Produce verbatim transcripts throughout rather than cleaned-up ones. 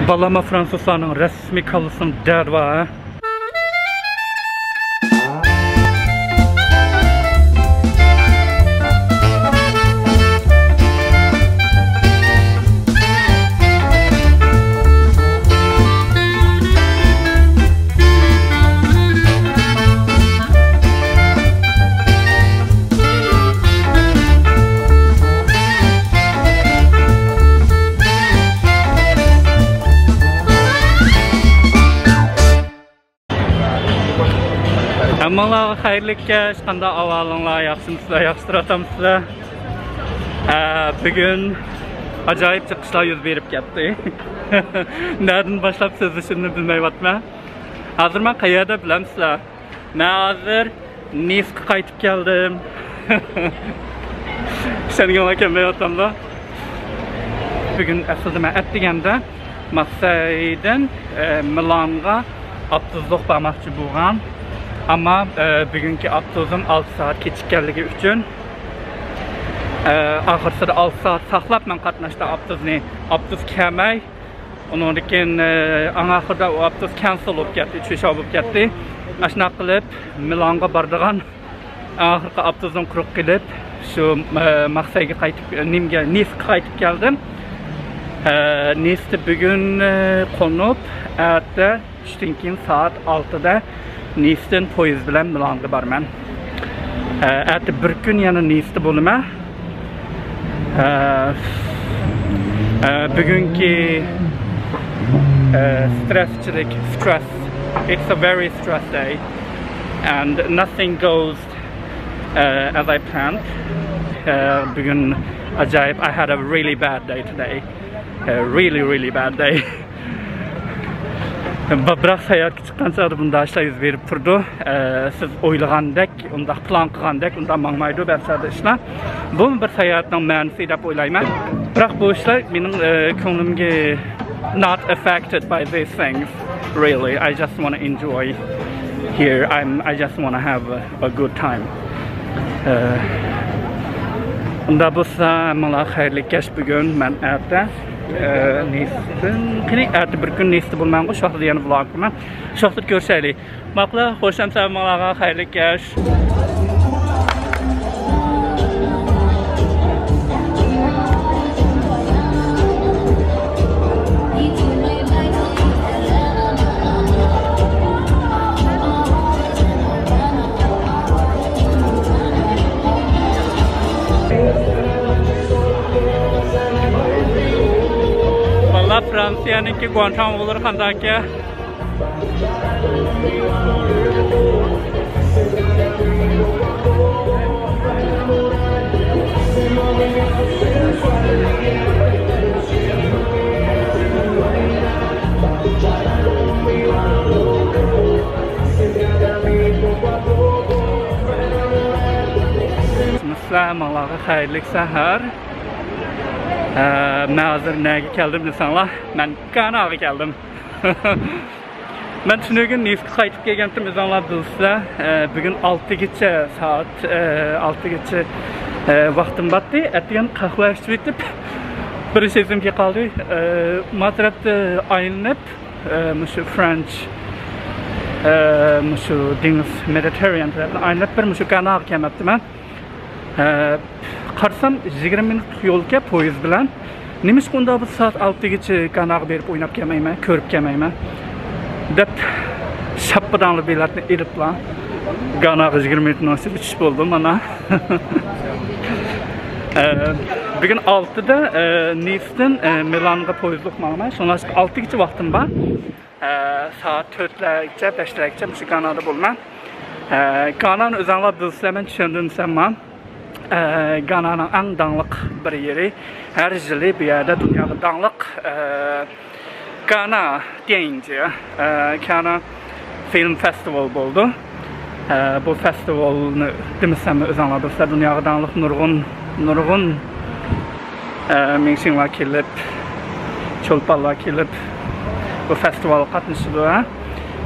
بالام، فرانسۇزلارنىڭ رەسمىي كاللىسىنىڭ دەردى بار، ھە؟ ھەممىڭلارغا خەيرلىك كەچ. قانداق ئەھۋالىڭلار؟ ياخشىمۇسىلەر؟ ياخشى تۇرۇۋاتامسىلەر؟ ئە، بۈگۈن ئاجايىپ چىقىشلار يۈز بېرىپ كەتتى. نەدىن باشلاپ سۆزلىشىمنى بىلمەيۋاتىمەن. ھازىر مەن قەيەردە، بىلەمسىلەر؟ مەن ھازىر نىسقا قايتىپ كەلدىم. ئىشەنگۈڭلار كەلمەيۋاتامدۇ؟ بۈگۈن ئەسلىدە مەن ئەتىگەندە مارسېيدىن، ئە، مىلانغا ئاپتوبۇسلۇق بارماقچى بولغان. ئەمما، ئە، بۈگۈنكى ئاپتوبۇسۇم ئالتە سائەت كېچىككەنلىكى ئۈچۈن، ئە، ئاخىرسىدا ئالتە سائەت ساقلاپ مەن قاتناشتىم ئاپتوبۇسنى. ئاپتوبۇس كەلمەي، ئۇنىڭدىن كېيىن، ئە، ئەڭ ئاخىرىدا ئۇ ئاپتوبۇس كەنسېل بولۇپ كەتتى، چۈشەر بولۇپ كەتتى. ئاشۇنداق قىلىپ مىلانغا بارىدىغان ئاخىرقى ئاپتوبۇسنىڭ قۇرۇق قېلىپ، شۇ، ئە، مارسېيگە قايتىپ، نېمىگە، نىسقا قايتىپ كەلدىم. ئە، نىستا بۈگۈن، ئە، قونۇپ، ئەتە چۈشتىن كېيىن سائەت ئالتىدا نىستىن پويىز بىلەن مىلانغا بارىمەن. ئە، ئەتە بىر كۈن يەنە نىستا بولىمەن. ئە، ئە، بۈگۈنكى، ئە، سترېسچىلىك، stress. It's a very stress day and nothing goes, uh, as I planned. ئە، بۈگۈن ئاجايىپ، I had a really bad day today. A really, really bad day. بىراق ساياھەتكە چىققان چاغدا بۇنداق ئىشلار يۈز بېرىپ تۇرىدۇ. ئە، سىز ئويلىغاندەك، ئۇنداق پىلان قىلغاندەك، ئۇنداق ماڭمايدۇ بەزى چاغدا ئىشلار. بۇمۇ بىر ساياھەتنىڭ مەنىسى دەپ ئويلايمەن. بىراق بۇ ئىشلار مېنىڭ، ئە، كۆڭلۈمگە not affected by these things. Really, I just wanna enjoy here. I'm, I just wanna have a, a good time. ئە، ئۇنداق بولسا، ھەممىڭلارغا خەيرلىك كەچ بۈگۈن. مەن ئەتە، ئە، نىستىن، قېنى، ئەتە بىر كۈن نىستا بولىمەنغۇ، شۇ ۋاقىتتا يەنە ۋلوگ قىلىمەن. شۇ ۋاقىتتا كۆرۈشەيلى. ماقۇل، خوش ئەمسە ھەممىڭلارغا خەيرلىك كەچ. بالىلار، فرانسىيەنىڭكى گۇاڭچاڭۋۇلىرى قانداق ئىكەن؟ مۇسلىمانلارغا خەيرلىك سەھەر. ئە، مەن ھازىر نەگە كەلدىم دېسەڭلار، مەن گاناغا كەلدىم. مەن تۈنۈگۈن نىسقا قايتىپ كەلگەنتىم، ئۆزۈڭلار بىلىسىلەر. ئە، بۈگۈن ئالتىگىچە سائەت، ئە، ئالتىگىچە، ئە، ۋاقتىم باتتى. ئەتىگەن قەھۋە ئىچىۋېتىپ، بىر ئىش ئېسىمگە قالدى. ئە، ما تەرەپتە ئايلىنىپ، ئە، مۇشۇ فرەنچ، ئە، مۇشۇ دېڭىز مېدىتېررىيان تەرەپتىن ئايلىنىپ، بىر مۇشۇ گاناغا كەلمەپتىمەن. ھە، قارىسام، يىگىرمە مىنۇتلۇق يولكەن پويىز بىلەن. نېمىشقا ئۇنداق بىر سائەت ئالتىگىچە گاناغا بېرىپ ئويناپ كەلمەيمەن، كۆرۈپ كەلمەيمەن دەپ، شاپپىداڭلا بېلەتنى ئېلىپلا، گاناغا يىگىرمە مىنۇتنىڭ ئىچىدە چۈشۈپ بولدۇم مانا. ئە، بۈگۈن ئالتىدا، ئە، نىستىن، ئە، مىلانغا پويىزلىق ماڭىمەن. شۇڭلاشقا ئالتىگىچە ۋاقتىم بار. ئە، سائەت تۆتلەرگىچە، بەشلەرگىچە مۇشۇ گانادا بولىمەن. ئە، گانانى ئۆزۈڭلار بىلسىلەر، مەن چۈشەندۈرمىسەم مان. ئە، گانانىڭ ئەڭ داڭلىق بىر يېرى. ھەر يىلى بۇ يەردە دۇنياغا داڭلىق، ئە، گانا دېيىنچە، ئە، گانا فىلم فېستىۋال بولىدۇ. ئە، بۇ فېستىۋالنى دېمىسەممۇ ئۆزۈڭلار بىلسىلەر، دۇنياغا داڭلىق نۇرغۇن، نۇرغۇن ئە، مىڭچىڭلار كېلىپ، چولپانلار كېلىپ، بۇ فېستىۋالغا قاتنىشىدۇ، ھە.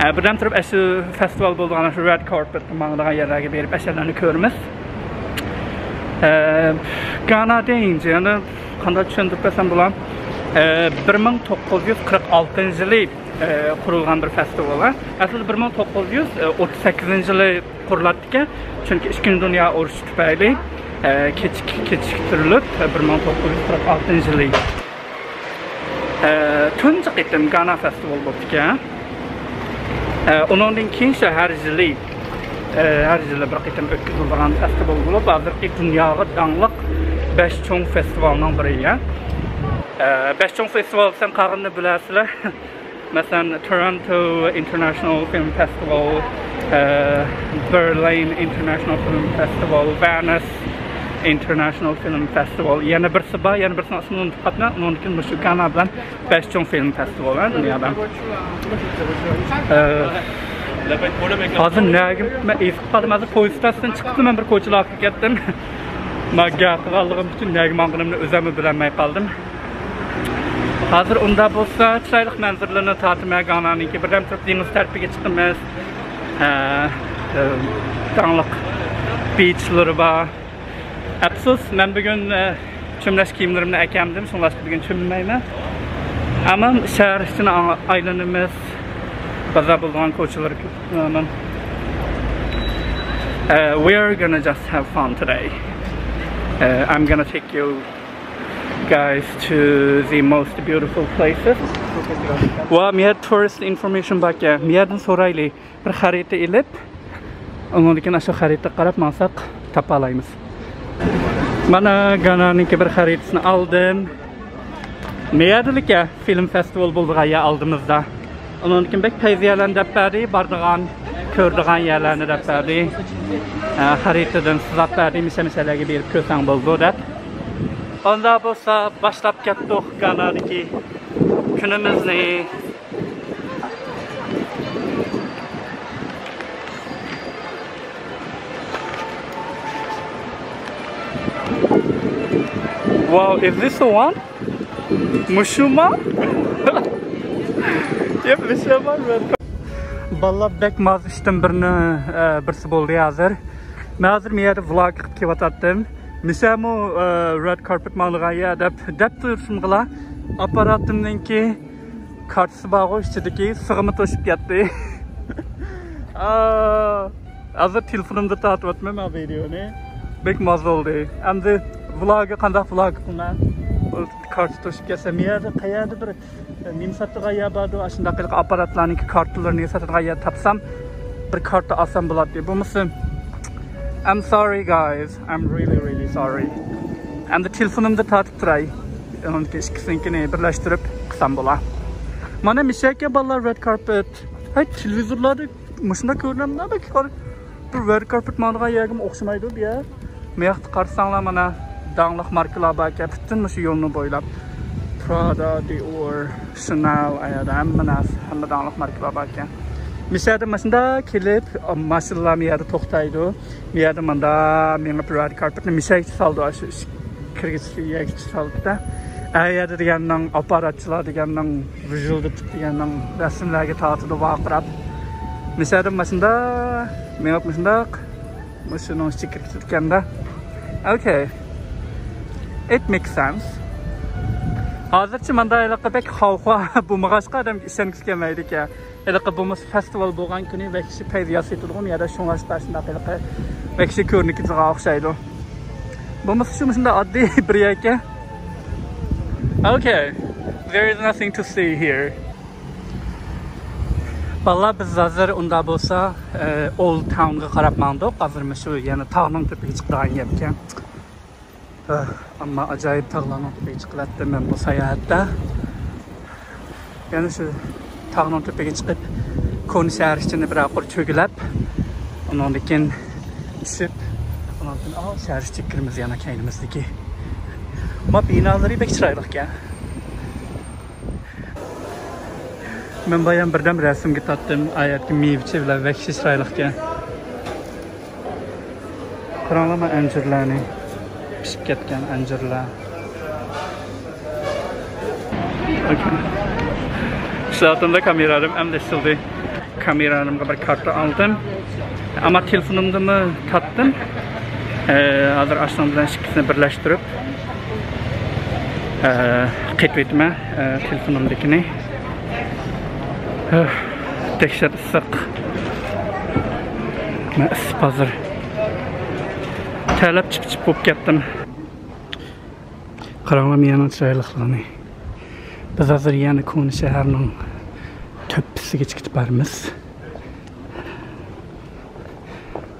ئە، بىردەم تۇرۇپ، ئەشۇ فېستىۋال بولىدىغان، شۇ رېد كارپېتقا ماڭىدىغان يەرلەرگە بېرىپ، ئەشەلەرنى كۆرىمىز. ئە، گانا دېيىنچە، يەنە قانداق چۈشەندۈرۈپ بەرسەم بولا؟ بىر مىڭ توققۇز يۈز قىرىق ئالتىنچى يىلى قۇرۇلغان بىر فېستىۋال. ئەسلىدە بىر مىڭ توققۇز يۈز ئوتتۇز سەككىزىنچى يىلى قۇرۇلاتتىكەن، چۈنكى ئىككىنچى دۇنيا ئۇرۇشى تۈپەيلى كېچىك-، كېچىكتۈرۈلۈپ، بىر مىڭ توققۇز يۈز قىرىق ئالتىنچى يىلى تۇنجى قېتىم گانا فېستىۋال بوپتىكەن. ئۇنىڭدىن كېيىن شۇ ھەر يىلى، ھەر يىلى بىر قېتىم ئۆتكۈزۈلىدىغان فېستىۋال بولۇپ، ھازىرقى دۇنياغا داڭلىق بەش چوڭ فېستىۋالنىڭ بىرى. بەش چوڭ فېستىۋال دېسەم، قالغىنىنى بىلەسىلەر. مەسىلەن، Toronto International Film Festival، ئە، Berlin International Film Festival، Venice International Film Festival. يەنە بىرسى بار، يەنە بىرسىنىڭ ئىسمىنى ئۇنتۇپ قاپتىمەن. ئۇنىڭدىن كېيىن مۇشۇ گانا بىلەن بەش چوڭ فىلىم فېستىۋالى دۇنيادا. ئە، ھازىر نەگە، مەن ئېسىقىپ قالدىم. ھازىر پويىز ئىستانسىسىدىن چىقىپلا مەن بىر كوچىلارغا كىرىپ كەتتىم. مەن گەپ قىلغانلىقىم ئۈچۈن نەگە ماڭغىنىمنى ئۆزۈممۇ بىلەلمەي قالدىم. ھازىر ئۇنداق بولسا، چىرايلىق مەنزىرىلەرنى تارتىمەن گانانىڭكى. بىردەم تۇرۇپ دېڭىز تەرىپىگە چىقىمىز. ھە، ئە، داڭلىق بىچلىرى بار. ئەپسۇس، مەن بۈگۈن، ئە، چۆمۈلەش كىيىملىرىمنى ئەكەمدىم، شۇڭلاشقا بۈگۈن چۆمۈلمەيمەن. ئەمما شەھەر ئىچىنى ئاڭ-، ئايلىنىمىز، بازار بولىدىغان كوچىلارنى كۆرۈپ تۇرىمەن. Uh, we're gonna just have fun today. Uh, I'm gonna take you guys to the most beautiful places. ۋا، مۇ يەردە tourist information باركەن. مۇ يەردىن سورايلى. بىر خەرىتە ئېلىپ، ئۇنىڭدىن كېيىن ئاشۇ خەرىتىگە قاراپ ماڭساق تاپالايمىز. مانا، گانانىڭكى بىر خەرىتىسىنى ئالدىم. مۇ يەردىلىكى فىلىم فېستىۋال بولىدىغان يەر ئالدىمىزدا. ئۇنىڭدىن كېيىن بەك پەيزى يەرلەرنى دەپ بەردى، بارىدىغان، كۆرىدىغان يەرلەرنى دەپ بەردى. ئە، خەرىتىدىن سىزاپ بەردى، مىشە-مىشەلەرگە بېرىپ كۆرسەڭ بولىدۇ دەپ. ئۇنداق بولسا باشلاپ كەتتۇق گانادىكى كۈنىمىزنى. Wow, is this the one? مۇشۇما؟ يەپ مۇشۇما. بالىلار، بەك ماز ئىشتىن بىرنى، ئە، بىرسى بولدى ھازىر. مەن ھازىر مۇ يەردە ۋلاگ قىلىپ كېلىۋاتاتتىم. مىشەمۇ، ئە، رېد كارپېت ماڭىدىغان يەر دەپ، دەپ تۇرسۇمغىلا، ئاپپاراتىمنىڭكى كارتىسى بارغۇ ئىچىدىكى، سىغىمۇ توشۇپ كەتتى. ئا، ھازىر تېلېفونۇمدا تارتىۋاتىمەن مەن ۋىدېئونى. بەك ماز بولدى. ئەمدى ۋلاگى قانداق ۋلاگ قىلىمەن؟ كارتا توشۇپ كەتسە، مۇ يەردە قەيەردە بىر نېمە ساتىدىغان يەر باردۇ، ئاشۇنداق ھېلىقى ئاپپاراتلارنىڭكى كارتىلىرىنى ساتىدىغان يەر تاپسام، بىر كارتا ئالسام بولاتتى. بولمىسا، I'm sorry guys, I'm really, really sorry. ئەمدى تېلېفونۇمدا تارتىپ تۇراي. ئۇنىڭدىكى ئىككىسىنىڭكىنى بىرلەشتۈرۈپ قىلسام بولا. مانا مىشەكە بالىلار، رېد كارپېت. ھەي، تېلېۋىزورلاردا مۇشۇنداق كۆرۈنەمدۇ بەك؟ بىر رېد كارپېت ماڭىدىغان يەرگىمۇ ئوخشىمايدۇ بۇ يەر. مۇياقتا قارىساڭلار، مانا داڭلىق ماركىلار باركەن، پۈتۈن مۇشۇ يولنى بويلاپ. پرادا، دىئور، شانېل، ئايەردە ھەممە نەرسە، ھەممە داڭلىق ماركىلار باركەن. مىشەدە ماشىنىدا كېلىپ، ماشىنىلار مۇ يەردە توختايدۇ. مۇ يەردە ماندا مېڭىپ رېد كارپېتنى مىشەگىچە سالدى، ئاشۇ ئىش-، كىرگۈچى يەرگىچە سالدى-دە. ئەيەردە دېگەننىڭ، ئاپپاراتچىلار دېگەننىڭ، ۋىژۇلدىتىپ دېگەننىڭ رەسىملەرگە تارتىدۇ ۋارقىراپ. مىشەدە ماشىنىدا مېڭىپ مۇشۇنداق، مۇشۇنىڭ ئىچىگە كىرىپ كەتكەندە. Okay. It makes sense. ھازىرچە ماندا ھېلىقى بەك خاۋخۇا بولمىغاچقا ئادەمگە ئىشەنگۈسى كەلمەيدىكەن. ھېلىقى بولمىسا فېستىۋال بولغان كۈنى ۋەھشىي پەيز ياسىتىدىغۇ يەردە، شۇڭلاشقا شۇنداق ھېلىقى ۋەھشىي كۆرۈنۈكى جىغا ئوخشايدۇ. بولمىسا شۇ مۇشۇنداق ئاددىي بىر يەركەن. Okay. There is nothing to see here. بالىلار، بىز ھازىر ئۇنداق بولسا، ئە، ئولد تاونغا قاراپ ماڭدۇق. ھازىر مۇشۇ يەنە تاغنىڭ تۆپىگە چىقىدىغان گەپكەن. ئە، ئەمما ئاجايىپ تاغلارنىڭ تۆپىگە چىقىۋەتتىم مەن بۇ ساياھەتتە. يەنە شۇ تاغنىڭ تۆپىگە چىقىپ، كونا شەھەر ئىچىنى بىرەر قۇر چۆگىلەپ، ئۇنىڭدىن كېيىن چۈشۈپ، ئۇنىڭدىن كېيىن، ئاۋۇ شەھەر ئىچىگە كىرىمىز يەنە كەينىمىزدىكى. ما بىنالىرى بەك چىرايلىقكەن. مەن بايام بىردەم رەسىمگە تارتتىم. ئايەتكە مېۋىچى بىلەن ۋەھشىي چىرايلىقكەن. قاراڭلار، ما ئەنجۈرلەرنى. پىشىپ كەتكەن ئەنجۈرلەر. ئوكەي. ئىشلەۋاتامدا كامېرالىرىم ئەمدى ئېچىلدى. كامېرالىرىمغا بىر كارتا ئالدىم. ئەمما تېلېفونۇمدىمۇ تارتتىم. ئە، ھازىر ئاشۇنىڭ بىلەن ئىككىسىنى بىرلەشتۈرۈپ. ئە، قېتىۋېتىمەن، ئە، تېلېفونۇمدىكىنى. ھە، دەھشەت ئىسسىق. مەن ئىسسىپ ھازىر تەرلەپ چىپ-چىپ بولۇپ كەتتىم. قاراڭلار مېنىڭ چىرايلىقلىقىنى. بىز ھازىر يەنە كونا شەھەرنىڭ تۆپىسىگە چىقىپ بارىمىز.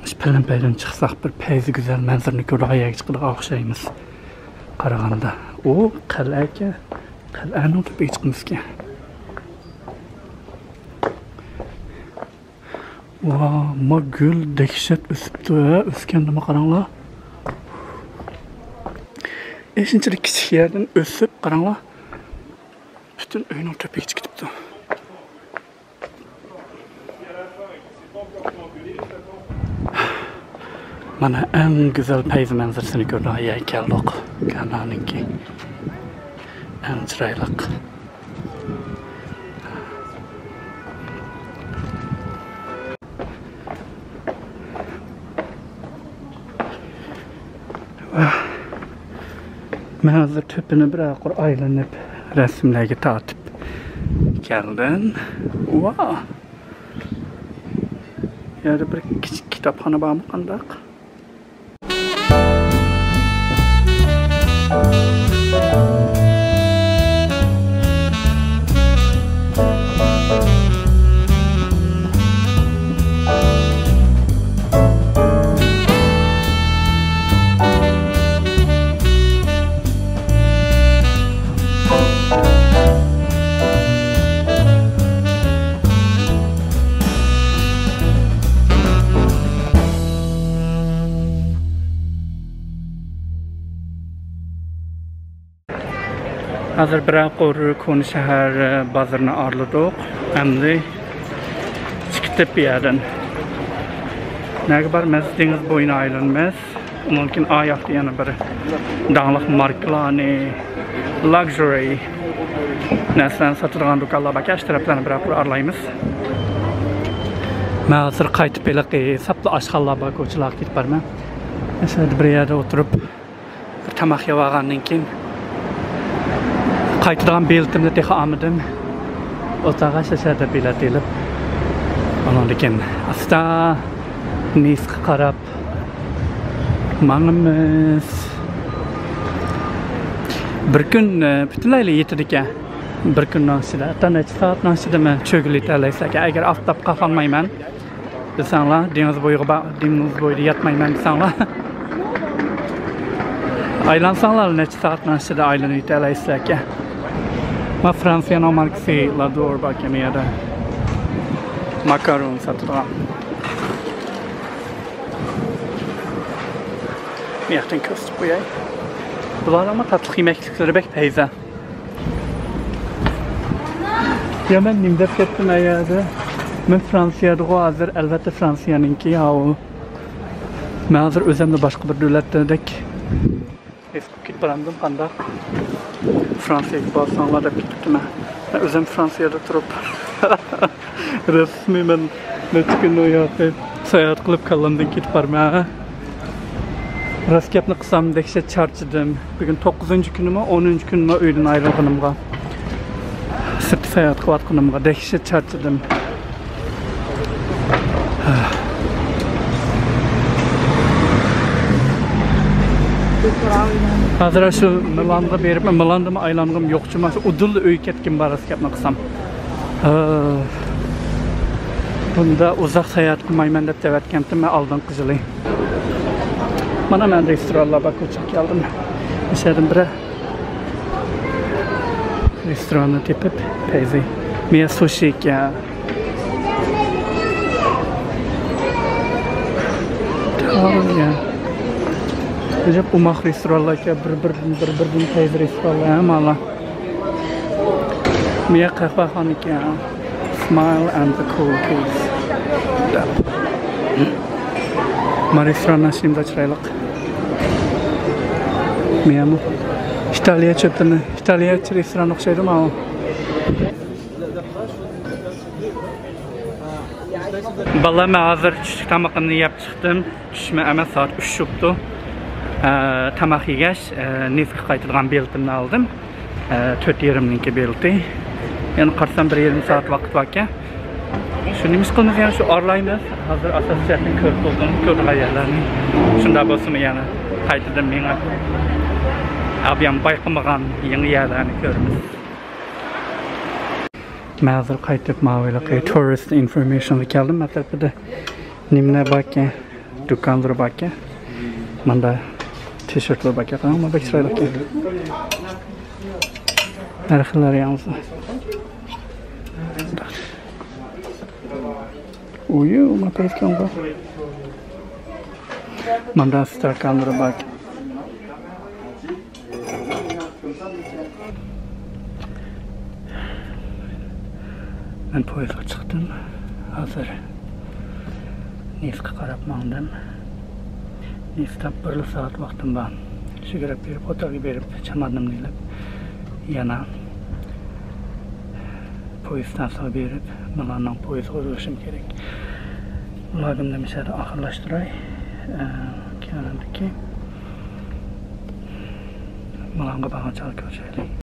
مۇشۇ پەلەمپەيدىن چىقساق، بىر پەيزى گۈزەل مەنزىرىنى كۆرىدىغان يەرگە چىقىدىغان ئوخشايمىز. قارىغاندا، ئۇ قەلئەكەن، قەلئەنىڭ تۆپىگە چىقىمىزكەن. ۋا، ما گۈل دەھشەت ئۆسۈپتۇ، ھە، ئۆسكەندىمۇ قاراڭلار. ئېشۇنچىلىك كىچىك يەردىن ئۆسۈپ، قاراڭلار، پۈتۈن ئۆينىڭ تۆپىگە چىقىپتۇ. مانا ئەڭ گۈزەل پەيزى مەنزىرىسىنى كۆرىدىغان يەرگە كەلدۇق. گانانىڭكى ئەڭ چىرايلىق. مەن ھازىر تۆپىنى بىرەر قۇر ئايلىنىپ، رەسىملەرگە تارتىپ كەلدىم. ۋا! يەنە بىر كىچىك كىتابخانا بارمۇ قانداق؟ ھازىر بىرەر قۇر كونا شەھەر بازىرىنى ئارىلىدۇق. ئەمدى چىقىپ بۇ يەردىن نەگە بارىمىز؟ دېڭىز بويىنى ئايلىنىمىز. ئۇنىڭدىن كېيىن ئاياقتا يەنە بىر داڭلىق ماركىلارنى، لەكزۇرى نەرسىلەرنى ساتىدىغان دۇكانلار باركەن، ئاشۇ تەرەپلەرنى بىرەر قۇر ئارىلايمىز. مەن ھازىر قايتىپ ھېلىقى ساپلا ئاشخانىلار بار كوچىلارغا كېتىپ بارىمەن. ئەسلىدە بىر يەردە ئولتۇرۇپ، بىر تاماق يەۋالغاندىن كېيىن قايتىدىغان بېلىتىمنى تېخى ئالمىدىم. ئولتۇرغاچ ئەسەر دەپ بېلەت ئېلىپ، ئۇنىڭدىن كېيىن ئاستا نىسقا قاراپ ماڭىمىز. بىر كۈن، ئە، پۈتۈنلەيلا يېتىدىكەن. بىر كۈننىڭ ئىچىدە، ھەتتا نەچچە سائەتنىڭ ئىچىدىمۇ چۆگۈل يېتەلەيسىلەركەن. ئەگەر ئاپتاپقا قالمايمەن دېسەڭلار، دېڭىز بويىغا با-، دېڭىز بويىدا ياتمايمەن دېسەڭلار، ئايلانساڭلار، نەچچە سائەتنىڭ ئىچىدە ئايلىنىپ يېتەلەيسىلەركەن. ما فرانسىيەنىڭ ماركىسى لادور باركەن بۇ يەردە. ماكارون ساتىدىغان. بۇ ياقتىن كۆرسىتىپ قوياي. بۇلارنىڭمۇ تاتلىق يېمەكلىكلىرى بەك پەيزە. يا مەن نېمە دەپ كەتتىم ئە يەردە؟ مەن فرانسىيەدىغۇ ھازىر، ئەلۋەتتە فرانسىيەنىڭكى ھاۋۇ. مەن ھازىر ئۆزۈمنى باشقا بىر دۆلەتتىدەك ھېس قىلىپ كېتىپ بارامدىم قانداق؟ فرانسىيەگە بارساڭلار دەپ كېتىپتىمەن. مەن ئۆزۈم فرانسىيەدە تۇرۇپ رەسمىي مەن نەچچە كۈن ئۇ ياققا ساياھەت قىلىپ كاللامدىن كېتىپ بارىمەن. راست گەپنى قىلسام، دەھشەت چارچىدىم. بۈگۈن توققۇزىنچى كۈنىمۇ، ئونىنچى كۈنىمۇ ئۆيدىن ئايرىلغىنىمغا، سىرتتا ساياھەت قىلىۋاتقىنىمغا دەھشەت چارچىدىم. ھازىر شۇ مىلانغا بېرىپ، مىلاندىمۇ ئايلانغۇم يوق، چۈنكى ئۇدۇللا ئۆيگە كەتكۈم بار، راست گەپنى قىلسام. ھە. بۇندا ئۇزاق ساياھەت قىلمايمەن دەپ دەۋەتكەنتىم مەن ئالدىنقى يىلى. مانا مەن رېستورانلار بار كوچىغا كەلدىم. مۇشۇ يەردىن بىرەر رېستوراننى تېپىپ، پەيزى. مىيا سۇشى ئىكەن. تاۋۇ ئىكەن. ئەجەب ئوماق رېستورانلار ئىكەن. بىر-بىردىن، بىر-بىردىن پەيزى رېستورانلار ھەممىلا. مىيا قەھۋەخانا ئىكەن. Smile and the Cool Kids. ما رېستوران ئاشۇنداق چىرايلىق. مىيامۇ ئىتالىيە چۆپىنى، ئىتالىيە رېستوران ئوخشايدۇ ماۋۇ. بالىلار، مەن ھازىر چۈشلۈك تامىقىمنى يەپ چىقتىم. چۈشمۇ ئەمەس، سائەت ئۈچ بوپتۇ. ئە، تاماق يېگەچ، ئە، نىسقا قايتىدىغان بېلىتىمنى ئالدىم. ئە، تۆت يېرىمنىڭكى بېلىتى. يەنە قارىسام، بىر يېرىم سائەت ۋاقىت باركەن. شۇ نېمە ئىش قىلىمىز، يەنە شۇ ئارىلايمىز. ھازىر ئاساسىي جەھەتتىن كۆرۈپ بولدۇم، كۆرىدىغان يەرلەرنى. شۇنداق بولسىمۇ، يەنە قايتىدىن مېڭىپ، ئابيام بايقىمىغان يېڭى يەرلەرنى كۆرىمىز. مەن ھازىر قايتىپ ماۋۇ ھېلىقى تۇرىست ئىنفورمېيشنغا كەلدىم. ئەتراپىدا نېمىلەر باركەن، دۇكانلىرى باركەن. ماندا تىشېرتلار باركەن. قاراڭ، مانا بەك چىرايلىقكەن. ھەر خىل ياڭزا. ئۇيۇ، ما پەيتكەنغۇ. ماندا ستاكانلىرى باركەن. مەن پويىزغا چىقتىم. ھازىر نىسقا قاراپ ماڭدىم. نىستا بىرلا سائەت ۋاقتىم بار. شىگىرەپ بېرىپ، ئوتېلغا بېرىپ، چامادىنىمنى ئېلىپ، يەنە پويىز ئىستانسىغا بېرىپ، مىلاننىڭ پويىزىغا ئولتۇرۇشۇم كېرەك. ۋلوگىمنى مۇشۇ يەردە ئاخىرلاشتۇراي. ئە، كەينىدىكى مىلانغا بارغان چاغدا كۆرۈشەيلى.